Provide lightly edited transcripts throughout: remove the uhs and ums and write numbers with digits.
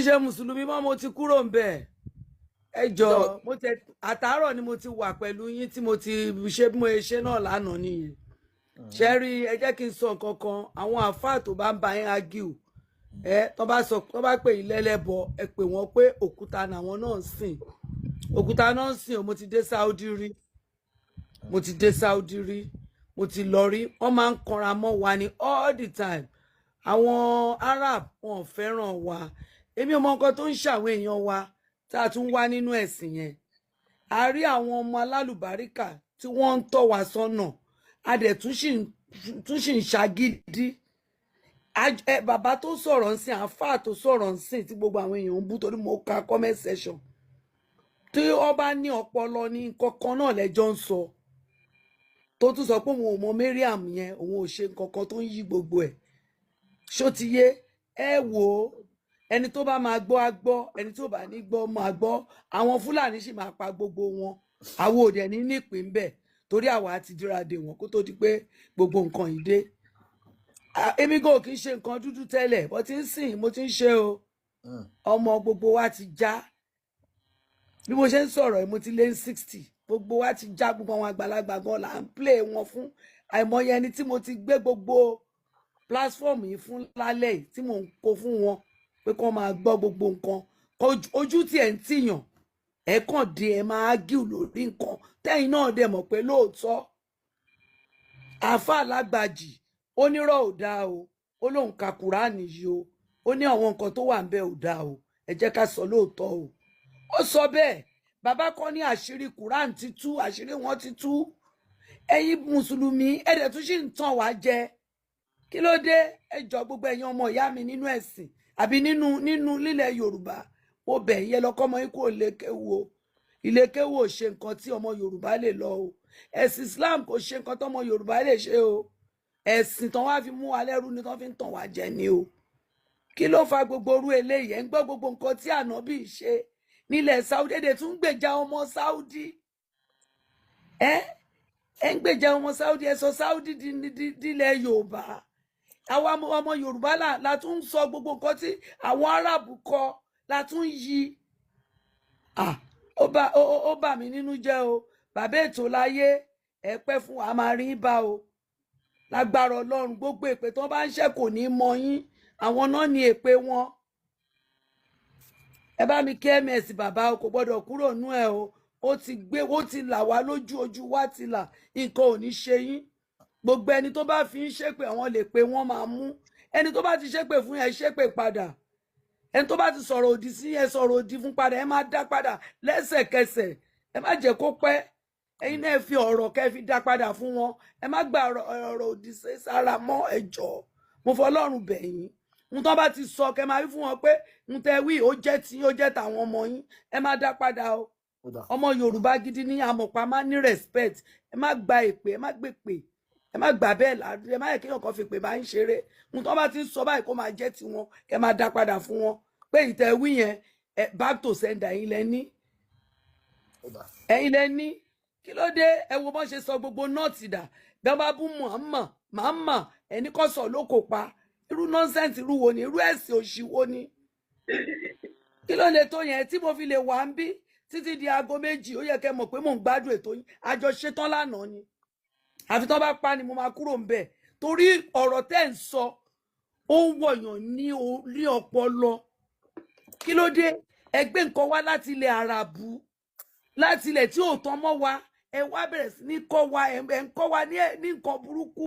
Ṣe mùsùlùmí mọ́, mo ti kúrò ń bẹ̀. Ẹ jọ, mo tẹ àtàárọ̀ ni mo ti wà pẹ̀lú yín tí mo ti ṣe bí mo ṣe náà lánàá nìyẹn. Ṣe rí, ẹ jẹ́ kí n sọ nǹkan kan. Àwọn àáfàá tó bá ń bá yín argue, ẹ tó bá sọ, tó bá pè yín lẹ́lẹ́bọ, ẹ pè wọ́n pé òkúta làwọn náà ń sìn, òkúta náà ń sìn o. Mo ti dé Saudi rí, mo ti dé Saudi rí, mo ti lọ rí. Wọ́n máa ń kanra mọ́ wa ní all the time. Àwọn Arab, wọn ò fẹ́ràn wa. Èmi ò mọ nǹkan tó ń ṣàwọn èèyàn wa tá a tún wá nínú ẹ̀sìn yẹn. A rí àwọn ọmọ alálùbáríkà tí wọ́n ń tọ́ wa sọ́nà, a dẹ̀ tún sì ń ṣagídí. Bàbá tó sọ̀rọ̀ ń sìn, àáfàá tó sọ̀rọ̀ ń sìn, tí gbogbo àwọn èèyàn ń bú, torí mo ka comment section, tí wọ́n bá ní ọpọlọ ní nǹkan kan náà lẹ́jọ́ ń sọ, tó tún sọ pé òun ò mọ Mariam yẹn, òun ò ṣe nǹkan kan tó ń yí gbogbo ẹ̀. Ṣó ti yé ẹ? Wò ó, ẹni tó bá máa gbọ́ á gbọ́, ẹni tó bá ní gbọ́ máa gbọ́. Àwọn Fúlàní sì máa pa gbogbo wọn. Àwọn ò dẹ̀ ní nípìn bẹ́ẹ̀, torí àwa ti dúra dè wọ́n kó tó di pé gbogbo nǹkan yìí dé. Èmi gan kì í ṣe nǹkan dúdú tẹ́lẹ̀ bó ti ń sìn, mo ti ń ṣe o. Ọmọ gbogbo wa ti já. Bí mo ṣe ń sọ̀rọ̀ yìí, mo ti lé ní 60. Gbogbo wa ti já. Gbogbo àwọn àgbàlagbà gan là ń play wọn fún. Àìmọye ẹni tí mo ti gbé gbogbo platform yìí fún lálẹ́ yìí, tí mò ń kó fún wọn pé kí wọ́n máa gbọ́ gbogbo nǹkan. Ojú tí ẹ̀ ń tìyàn, ẹ̀ kàn dé, ẹ̀ máa argue lórí nǹkan tẹ́yìn náà dẹ̀ mọ̀ pé lóòótọ́. Àáfàá lágbàjì, ó nírọ̀ ò dáa o. Ó lóun ka Kúránì yìí o, ó ní àwọn nǹkan tó wà ń bẹ ò dáa o. Ẹ jẹ́ ká sọ lóòótọ́ o. Ó sọ bẹ́ẹ̀. Bàbá kan ní àṣírí Quran ti tú, àṣírí wọn ti tú. Ẹ̀yin mùsùlùmí, ẹ̀dẹ̀ tún sì ń tàn wá jẹ. Kí ló dé? Ẹ jọ, gbogbo ẹ̀yin ọmọ ìyá mi nínú ẹ̀sìn àbí nínú lílẹ̀ Yorùbá, mo bẹ̀ yín, ẹ lọ kọ́ ọmọ yín kúrò lékéwu o. Ìlékéwu ò ṣe nǹkan tí ọmọ Yorùbá lè lọ o. Ẹ̀sìn Islam kò ṣe nǹkan tọmọ Yorùbá lè ṣe o. Ẹ̀sìn tán wá fi mú wa lẹ́rú ni, tán fi ń tàn wá jẹ ni o. Kí ló fa gbogbo orú eléyìí? Ẹ̀ ń gbọ́ gbogbo nǹkan tí ànábì ṣe nílẹ̀ Saudi, èdè tún ń gbèjà ọmọ Saudi. Ẹ ń gbèjà ọmọ Saudi, ẹ sọ Saudi dílẹ̀ Yorùbá. Àwa ọmọ Yorùbá la tún ń sọ gbogbo nǹkan tí àwọn Arábù kọ, la tún yí. Ah, ó bà mí nínú jẹ́ o. Bàbá ètò láyé, ẹ pẹ́ fún wa, máa rí bá o lágbára Ọlọ́run. Gbogbo èpè tó bá ń ṣe kò ní mọ yín. Àwọn náà ní èpè wọn. Ẹ bá mi kí ms bàbá o, kò gbọ́dọ̀ kúrò nú ẹ o. Ó ti gbé, ó ti là wá lójú, ojú wa ti là. Nǹkan ò ní ṣe yín. Gbogbo ẹni tó bá fi ń ṣépè, àwọn lè pé wọ́n máa mú. Ẹni tó bá ti ṣépè fún yẹn, ṣépè padà. Ẹni tó bá ti sọ̀rọ̀ òdì sí yẹn, sọ̀rọ̀ òdì fún padà. Ẹ má dá padà lẹ́sẹ̀kẹsẹ̀, ẹ má jẹ́ kó pẹ́. Ẹ̀yin náà fi ọ̀rọ̀ kẹ́ fi dá padà fún wọn. Ẹ má gba ọ̀rọ̀ òdì sí sára mọ́. Ẹ jọ̀ọ́, mo fọlọ́run bẹ̀ yín. N tó bá ti sọ, kẹ́ máa wí fún wọn pé n tẹ wí, ó jẹ́ tí ó jẹ́ tàwọn ọmọ yín. Ẹ má dá padà o. Ó dà. Ọmọ Yorùbá gidi ní àmọ̀pá má ní respect. Ẹ má gba èpè, ẹ má gbèpè, ẹ má gbà bẹ́ẹ̀ là. Ẹ má yẹ kéèyàn kan fi pè bá ń ṣeré. N tó bá ti ń sọ báyìí, kó máa jẹ́ tiwọn, kẹ́ máa dá padà fún wọn pé ìtẹ̀ wí yẹn, ẹ back to sender. Ẹ̀yin lẹ ní. Ó dà. Ẹ̀yin lẹ ní. Kí ló dé? Ẹ wo bọ́n ṣe sọ gbogbo nọ́ọ̀tì dà. Bí wọ́n bá bú Muhammad, Muhammad ẹni kọ́ sọ ló kò pa. Irú nonsense irú wo ni? Irú ẹ̀sìn òṣì wo ni? Kí ló lè tó yẹn tí mo fi lè wà ń bí títí di aago 2? Ó yẹ kẹ́ mọ̀ pé mò ń gbádùn ètò yín. Àjọ ṣetán lánàá ni. Àfi tán bá pa ni mo máa kúrò ń bẹ̀, torí ọ̀rọ̀ tẹ́ ń sọ, ó ń wọ̀yàn ní ọpọlọ. Kí ló dé? Ẹ gbé nǹkan wá láti ilẹ̀ Àràbù, láti ilẹ̀ tí ò tán mọ́ wa. Ẹ wá bẹ̀rẹ̀ sí ní kọ́ wa. Ẹ ń kọ́ wa ní nǹkan burúkú.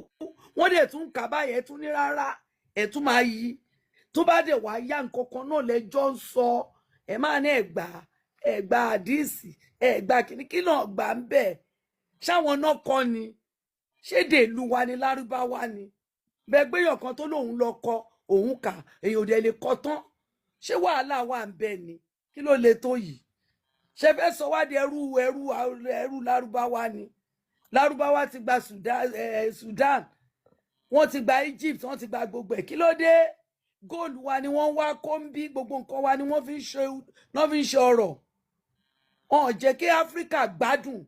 Wọ́n dẹ̀ tún kà báyìí, ẹ tún ní rárá, ẹ tún máa yí. Tó bá dẹ̀ wá yá, nǹkan kan náà lẹ́jọ́ ń sọ. Ẹ máa ní ẹ̀gbà, ẹ̀gbà àdìsí, ẹ̀gbà kìíní, kí náà gbà ń bẹ̀? Ṣáwọn náà kọ́ ni? Ṣédè ìlú wa ni? Lárúbáwá ni. Bẹ́ẹ̀ gbéyàn kan tó lóun lọ kọ, òun kà, èèyàn ò dẹ̀ lè kọ tán. Ṣé wàhálà wà ń bẹ ni? Kí ló lè tó yìí? Ṣe fẹ́ sọ wá di ẹrú lárúbáwá ni? Lárúbáwá ti gba Sudan, Sudan, wọ́n ti gba Egypt, wọ́n ti gba gbogbo ẹ̀. Kí ló dé? Góòlù wa ni wọ́n wá kó ń bí. Gbogbo nǹkan wa ni wọ́n fi ń ṣe, wọ́n fi ń ṣe ọrọ̀. Wọn ò jẹ́ kí Áfíríkà gbádùn.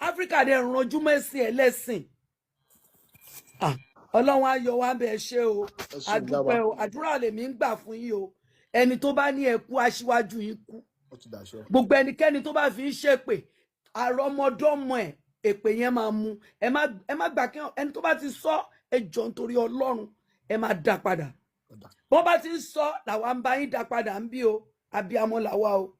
Áfíríkà dẹ̀ ranjú mẹ́sìn ẹlẹ́sìn. Ah, Ọlọ́run á yọ wá bẹ́ẹ̀ ṣe o. Ẹ ṣeun, ìyá wa. Àdúpẹ́ o. Àdúrà lèmi ń gbà fún yín o. Ẹni tó bá ní ẹ kú, aṣíwájú yín kú. Ó ti dàṣẹ. Gbogbo ẹnikẹ́ni tó bá fi ń ṣépè, àrọmọdọ́mọ ẹ̀, èpè yẹn máa mú. Ẹ má gbà kí ẹni tó bá ti sọ, ẹ jọ, nítorí Ọlọ́run, ẹ máa dá padà. Ó dà. Bọ́n bá ti ń sọ làwa ń bá yín dá padà ń bí o. Abiyamọ làwa o.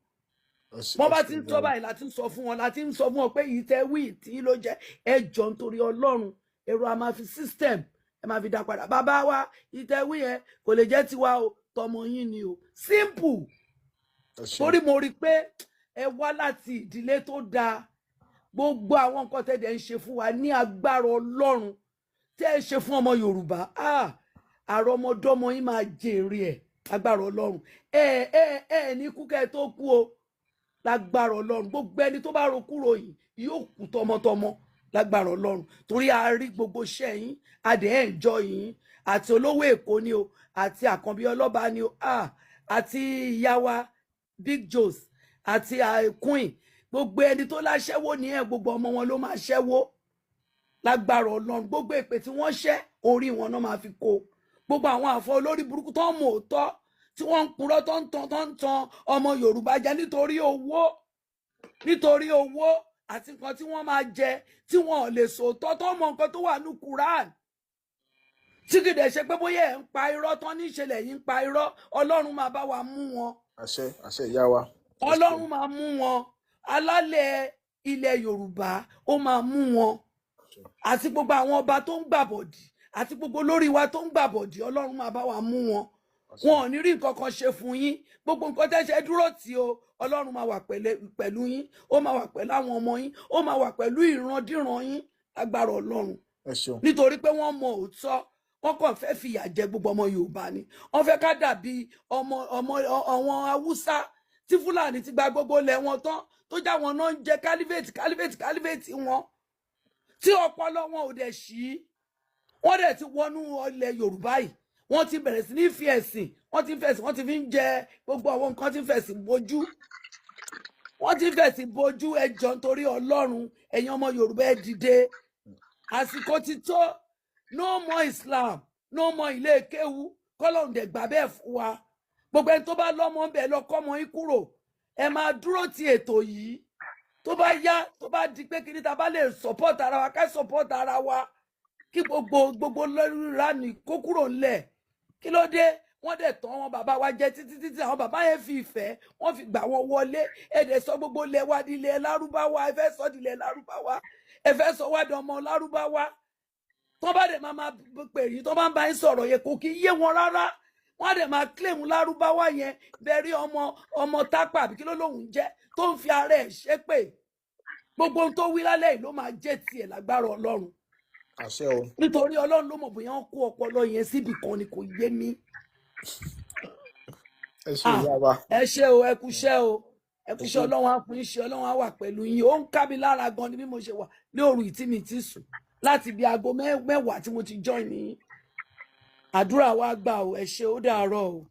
Ẹ ṣe. Bọ́n Ẹ bá ṣe ti ń ìyá sọ wa. báyìí láti ń sọ fún wọn, láti ń sọ fún wọn pé yìí tẹ́ wí tí ló jẹ́. Ẹ jọ, nítorí Ọlọ́run, èrò a máa fi system, ẹ máa fi dá padà. Bàbá wa, yìí tẹ́ wí yẹn kò lè jẹ́ tiwa o, tọmọ yín ni o. Simple. Ẹ ṣe. Torí mo rí i pé ẹ wá láti ìdílé tó dáa. Gbogbo àwọn nǹkan tẹ́ dẹ̀ ń ṣe fún wa, ní agbára Ọlọ́run, tẹ́ ẹ ṣe fún ọmọ Yorùbá, ah, àrọmọdọ́mọ yín máa jèrè ẹ̀ agbára Ọlọ́run. Ẹ ní kú kẹ́ ẹ tó kú o, lágbára Ọlọ́run. Gbogbo ẹni tó bá ro kúrò yìí yóò kú tọmọtọmọ lágbára Ọlọ́run, torí a rí gbogbo iṣẹ́ yín, a dẹ̀ ẹ̀ ń jọ yín, àti olówó Èkó ni o, àti Àkànbí ọlọ́ba ni o, ah, àti ìyá wa Big Joes, àti Queen. Gbogbo ẹni tó láṣẹ́wó ní ẹ̀, gbogbo ọmọ wọn ló máa ṣẹ́wó lágbára Ọlọ́run. Gbogbo èpè tí wọ́n ṣẹ́, orí wọn náà máa fi kó. Gbogbo àwọn àfọ olórí burúkú tó ń mọ òótọ́, tí wọ́n ń purọ́, tó ń tan ọmọ Yorùbá jẹ nítorí owó, nítorí owó àti nǹkan tí wọ́n máa jẹ, tí wọ́n ò lè sòótọ́, tó mọ nǹkan tó wà ní Quran, tí kìí dẹ̀ ṣe pé bóyá ẹ̀ ń pa irọ́ tán ní ìṣẹ̀lẹ̀ yìí ń pa irọ́, Ọlọ́run máa bá wa mú wọn. Àṣẹ, àṣẹ, ìyá wa. Ẹ ṣe. Ọlọ́run máa mú wọn. Alálẹ̀ ilẹ̀ Yorùbá, ó máa mú wọn, àti gbogbo àwọn ọba tó ń gbàbọ̀dì, àti gbogbo olórí wa tó ń gbàbọ̀dì. Ọlọ́run máa bá wa mú wọn. Àṣẹ. Wọn ò ní rí nǹkan kan ṣe fún yín. Gbogbo nǹkan tẹ́ ṣe dúró tì o, Ọlọ́run máa wà pẹ̀lú yín, ó máa wà pẹ̀lú àwọn ọmọ yín, ó máa wà pẹ̀lú ìrandíran yín agbára Ọlọ́run. Ẹ ṣeun. Nítorí pé wọ́n mọ òótọ́, wọ́n kàn fẹ́ fìyà jẹ gbogbo ọmọ Yorùbá ni. Wọ́n fẹ́ ká dàbí ọmọ àwọn Haúsá tí Fúlàní ti gba gbogbo ilẹ̀ wọn tán, tó já wọn náà ń jẹ caliphate, caliphate, caliphate wọn, tí ọpọlọ wọn ò dẹ̀ ṣí. Wọ́n dẹ̀ ti wọnú ilẹ̀ Yorùbá yìí, wọ́n ti bẹ̀rẹ̀ sí ní fi ẹ̀sìn, wọ́n ti fẹ̀sìn, wọ́n ti fi ń jẹ gbogbo àwọn nǹkan, ti fẹ̀sìn bojú, wọ́n ti fẹ̀sìn bojú. Ẹ jọ̀ọ́, nítorí Ọlọ́run, ẹ̀yin ọmọ Yorùbá, ẹ dìde, àsìkò ti tó. No more Islam, no more ilé kéwu. Kọ́lọ́hún dẹ̀ gbà bẹ́ẹ̀ fún wa. Gbogbo ẹni tó bá lọ́mọ ń bẹ̀, lọ kọ́mọ yín kúrò. Ẹ máa dúró ti ètò yìí. Tó bá yá, tó bá di pé kí ni ta bá lè support ara wa, ká support ara wa, kí gbogbo lórí kó kúrò ńlẹ̀. Kí ló dé? Wọ́n dẹ̀ tán wọn bàbá wa jẹ títí títí. Àwọn bàbá yẹn fi ìfẹ́, wọ́n fi gbà wọ́n wọlé. Ẹ dẹ̀ sọ gbogbo ilẹ̀ wa di ilẹ̀ Lárúbáwá. Ẹ fẹ́ sọ di ilẹ̀ Lárúbáwá, ẹ fẹ́ sọ wá di ọmọ Lárúbáwá. Tó bá dẹ̀ máa pè yín, tó bá ń bá yín sọ̀rọ̀ yẹn, kò kí yé wọn rárá. Wọ́n á dẹ̀ máa claim Lárúbáwá yẹn. Bẹ́ẹ̀ rí ọmọ tápà àbí kí ló lóun jẹ́, tó ń fi ara ẹ̀ ṣépè. Gbogbo ohun tó wí lálẹ́ yìí ló máa jẹ́ tiẹ̀ lágbára Ọlọ́run. Àṣẹ o. Nítorí Ọlọ́run ló mọ̀ bóyá wọ́n kó ọpọlọ yẹn síbì kan ni, kò yé mi. Ẹ ṣe, Ah, ìyá wa. Ẹ ṣé o, ẹ kú iṣẹ́ o, ẹ kú Ẹ iṣẹ́. ṣe. Ọlọ́run á fún yín ṣe, Ọlọ́run á wà pẹ̀lú yín. Ó ń ká mi lára gan ni bí mo ṣe wà ní òru yìí tí mi ti sùn láti bí aago 10 tí mo ti join ní. Àdúrà wa gbà o. Ẹ ṣé, ó dàárọ̀ o.